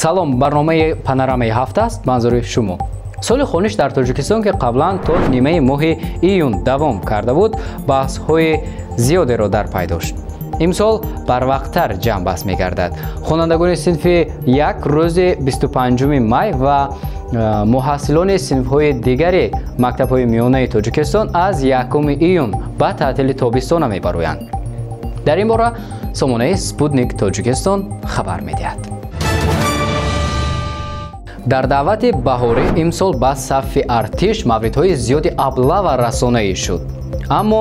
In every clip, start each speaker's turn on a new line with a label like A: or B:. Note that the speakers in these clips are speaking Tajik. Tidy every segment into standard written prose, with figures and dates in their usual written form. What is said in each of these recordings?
A: Салом, барномаи панорамаи ҳафта аст, манзури шумо. Соли хониш дар Тоҷикистон, ки қаблан то нимаи моҳи июн давом карда буд, баҳсҳои зиёдеро дар пай дошт. Имсол барвақттар ҷамъбаст мегардад. Хонандагони синфи як рӯзи 25 май ва муҳассилони синфҳои дигари мактабҳои миёнаи Тоҷикистон аз 1 июн ба таътили тобистона мебароянд. Дар ин бора сомонаи Спутник Тоҷикистон хабар медиҳад. Дар даъвати баҳорӣ имсол ба сафи артиш мавридҳои зиёди аблава расонаӣ шуд. Аммо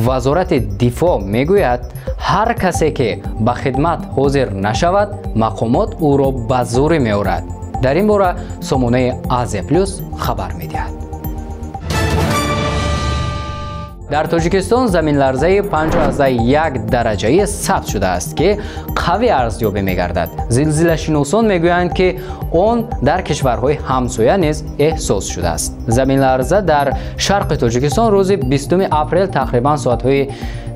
A: Вазорати дифоъ мегӯяд, ҳар касе ки ба хидмат ҳозир нашавад, мақомот ӯро ба зӯрӣ меорад. Дар ин бора сомонаи Азия Плюс хабар медиҳад. Дар Тоҷикистон заминларзаи 5.1 дараҷаӣ сабт шудааст, ки қавӣ арзёбӣ мегардад. Зилзилашиносон мегӯянд, ки он дар кишварҳои ҳамсоя низ эҳсос шудааст. Заминларза дар шарқи Тоҷикистон рӯзи 20 апрел тақрибан соатҳои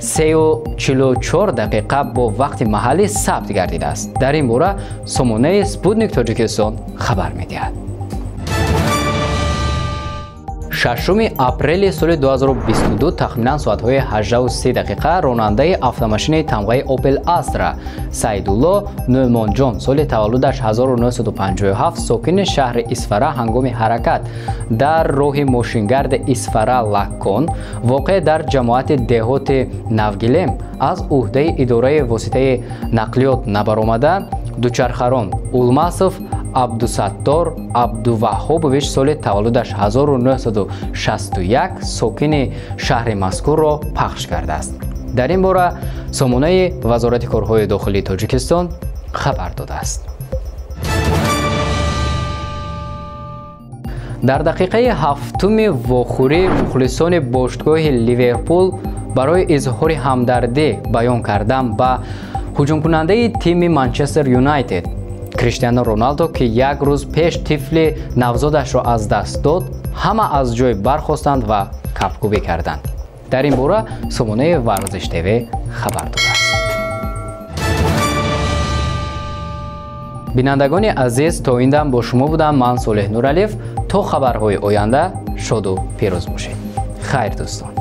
A: 3:44 дақиқа бо вақти маҳаллӣ сабт гардидааст. Дар ин бора сомонаи Спутник Тоҷикистон хабар медиҳад. 6 апрели соли 2022 тахминан соатҳои 18:03 дақиқа ронандаи автомашинаи тамғаи Opel Astra Сайдулло Нӯъмонҷон соли таваллудаш 1957 сокини шаҳри Исфара ҳангоми ҳаракат дар роҳи мошингарди Исфара Лаккон воқеъ дар ҷамоати деҳоти Навгилем аз уҳдаи идораи воситаи нақлиёт набаромада дучархарон Улмасов Абдусаттор Абдуваҳҳобович соли таваллудаш 1961 сокини шаҳри мазкурро пахш кардааст. Дар ин бора сомонаи Вазорати корҳои дохилии Тоҷикистон хабар додааст. Дар дақиқаи ҳафтуми вохӯрӣ мухлисони бошгоҳи Ливерпул барои изҳори ҳамдардӣ баён кардан ба ҳуҷумкунандаи тими Манчестер Юнайтед Криштиану Роналдо, ки як рӯз пеш тифли навзодашро аз даст дод, ҳама аз ҷой бархостанд ва кафкӯбӣ карданд. Дар ин бора сомонаи Варзиш ТВ хабар додааст. Бинандагони азиз, то ин дам бо шумо будам ман Солеҳ Нуралиев. То хабарҳои оянда шоду пирӯз бошед. Хайр, дӯстон.